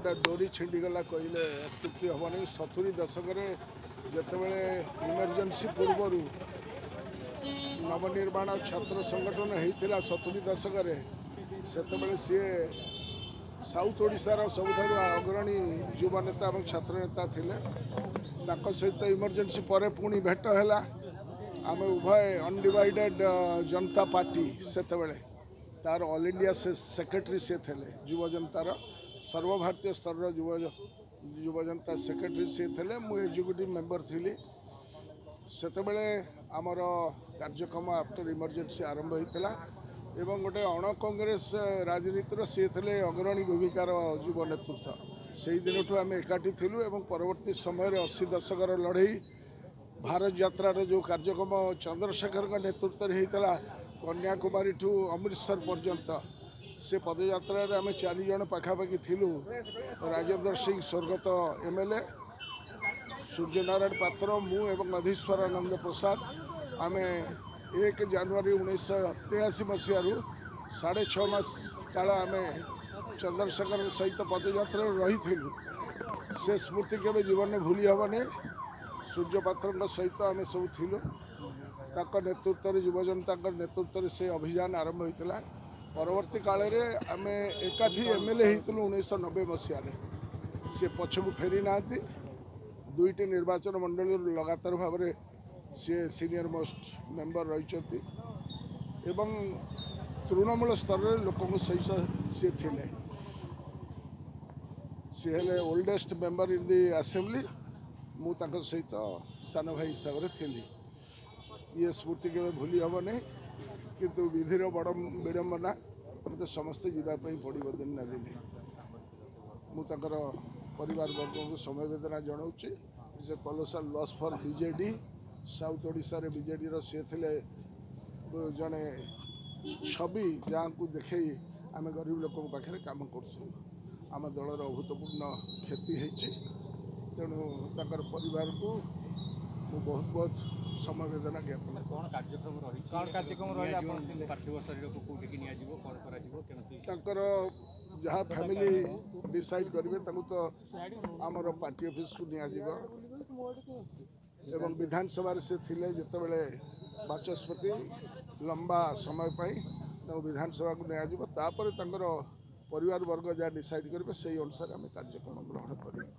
ଗୋଟେ ଡୋରି ଛିଣ୍ଡିଗଲା କହିଲେ ଅତ୍ୟୁକ୍ତି ହେବନି। 70 ଦଶକରେ ଯେତେବେଳେ ଇମର୍ଜେନ୍ସି ପୂର୍ବରୁ ନବନିର୍ମାଣ ଛାତ୍ର ସଂଗଠନ ହେଇଥିଲା 70 ଦଶକରେ, ସେତେବେଳେ ସିଏ ସାଉଥ ଓଡ଼ିଶାର ସବୁଠାରୁ ଅଗ୍ରଣୀ ଯୁବ ନେତା ଏବଂ ଛାତ୍ର ନେତା ଥିଲେ। ତାଙ୍କ ସହିତ ଇମର୍ଜେନ୍ସି ପରେ ପୁଣି ଭେଟ ହେଲା। ଆମେ ଉଭୟ ଅନଡିଭାଇଡେଡ଼ ଜନତା ପାର୍ଟି, ସେତେବେଳେ ତାର ଅଲ୍ ଇଣ୍ଡିଆ ସେକ୍ରେଟାରୀ ସେ ଥିଲେ। ଯୁବ ଜନତାର ସର୍ବଭାରତୀୟ ସ୍ତରର ଯୁବ ଜନତା ସେକ୍ରେଟାରୀ ସେ ଥିଲେ, ମୁଁ ଏକ୍ଜିକ୍ୟୁଟିଭ୍ ମେମ୍ବର ଥିଲି। ସେତେବେଳେ ଆମର କାର୍ଯ୍ୟକ୍ରମ ଆଫ୍ଟର ଇମର୍ଜେନ୍ସି ଆରମ୍ଭ ହୋଇଥିଲା ଏବଂ ଗୋଟେ ଅଣ କଂଗ୍ରେସ ରାଜନୀତିର ସିଏ ଥିଲେ ଅଗ୍ରଣୀ ଭୂମିକାର ଯୁବ ନେତୃତ୍ୱ। ସେଇ ଦିନଠୁ ଆମେ ଏକାଠି ଥିଲୁ ଏବଂ ପରବର୍ତ୍ତୀ ସମୟରେ 80 ଦଶକର ଲଢ଼େଇ, ଭାରତ ଯାତ୍ରାର ଯେଉଁ କାର୍ଯ୍ୟକ୍ରମ ଚନ୍ଦ୍ରଶେଖରଙ୍କ ନେତୃତ୍ୱରେ ହେଇଥିଲା କନ୍ୟାକୁମାରୀଠୁ ଅମୃତସର ପର୍ଯ୍ୟନ୍ତ, ସେ ପଦଯାତ୍ରାରେ ଆମେ ଚାରିଜଣ ପାଖାପାଖି ଥିଲୁ। ରାଜେନ୍ଦ୍ର ସିଂ, ସ୍ୱର୍ଗତ ଏମଏଲଏ, ସୂର୍ଯ୍ୟନାରାୟଣ ପାତ୍ର, ମୁଁ ଏବଂ ଅଧୀଶ୍ୱରାନନ୍ଦ ପ୍ରସାଦ। ଆମେ 1 ଜାନୁଆରୀ 1983 ମସିହାରୁ 6.5 ମାସ କାଳ ଆମେ ଚନ୍ଦ୍ରଶେଖର ସହିତ ପଦଯାତ୍ରାରେ ରହିଥିଲୁ। ସେ ସ୍ମୃତି କେବେ ଜୀବନରେ ଭୁଲି ହେବନି। ସୂର୍ଯ୍ୟ ପାତ୍ରଙ୍କ ସହିତ ଆମେ ସବୁ ଥିଲୁ। ତାଙ୍କ ନେତୃତ୍ୱରେ, ଯୁବ ଜନତାଙ୍କ ନେତୃତ୍ୱରେ ସେ ଅଭିଯାନ ଆରମ୍ଭ ହୋଇଥିଲା। ପରବର୍ତ୍ତୀ କାଳରେ ଆମେ ଏକାଠି ଏମଏଲଏ ହେଇଥିଲୁ 1990 ମସିହାରେ। ସେ ପଛକୁ ଫେରି ନାହାନ୍ତି। ଦୁଇଟି ନିର୍ବାଚନ ମଣ୍ଡଳୀରୁ ଲଗାତାର ଭାବରେ ସିଏ ସିନିୟର ମୋଷ୍ଟ ମେମ୍ବର ରହିଛନ୍ତି ଏବଂ ତୃଣମୂଳ ସ୍ତରରେ ଲୋକଙ୍କ ସହିତ ସିଏ ଥିଲେ। ସିଏ ହେଲେ oldest member in the assembly, ମୁଁ ତାଙ୍କ ସହିତ ସାନ ଭାଇ ହିସାବରେ ଥିଲି। ଇଏ ସ୍ମୃତି କେବେ ଭୁଲି ହେବନି, କିନ୍ତୁ ବିଧିର ବଡ଼ ବିଡ଼ମ୍ବନା, ମୋତେ ସମସ୍ତେ ଯିବା ପାଇଁ ପଡ଼ିବ ଦିନେ ନା ଦିନେ। ମୁଁ ତାଙ୍କର ପରିବାର ବର୍ଗଙ୍କୁ ସମବେଦନା ଜଣାଉଛି। It's a colossal loss for BJD. South ଓଡ଼ିଶାରେ ବିଜେଡ଼ିର ସିଏ ଥିଲେ ଜଣେ ଛବି, ଯାହାକୁ ଦେଖେଇ ଆମେ ଗରିବ ଲୋକଙ୍କ ପାଖରେ କାମ କରୁଥିଲୁ। ଆମ ଦଳର ଅଭୂତପୂର୍ଣ୍ଣ କ୍ଷତି ହେଇଛି। ତେଣୁ ତାଙ୍କର ପରିବାରକୁ ମୁଁ ବହୁତ ବହୁତ ସମବେଦନା ଜ୍ଞାପନ କରୁଛି। କ'ଣ କାର୍ଯ୍ୟକ୍ରମ ରହିଛି? କ'ଣ କାର୍ଯ୍ୟକ୍ରମ ରହିଲା ଆପଣ ଥିଲେ? ପାର୍ଥିବ ଶରୀରକୁ କୋଉଠିକି ନିଆଯିବ, କ'ଣ କରାଯିବ, କେମିତି? ତାଙ୍କର ଯାହା ଫ୍ୟାମିଲି ଡିସାଇଡ୍ କରିବେ। ତାଙ୍କୁ ତ ଆମର ପାର୍ଟି ଅଫିସକୁ ନିଆଯିବ ଏବଂ ବିଧାନସଭାରେ ସେ ଥିଲେ ଯେତେବେଳେ ବାଚସ୍ପତି ଲମ୍ବା ସମୟ ପାଇଁ, ତାଙ୍କୁ ବିଧାନସଭାକୁ ନିଆଯିବ। ତାପରେ ତାଙ୍କର ପରିବାର ବର୍ଗ ଯାହା ଡିସାଇଡ୍ କରିବେ, ସେଇ ଅନୁସାରେ ଆମେ କାର୍ଯ୍ୟକ୍ରମ ଗ୍ରହଣ କରିବୁ।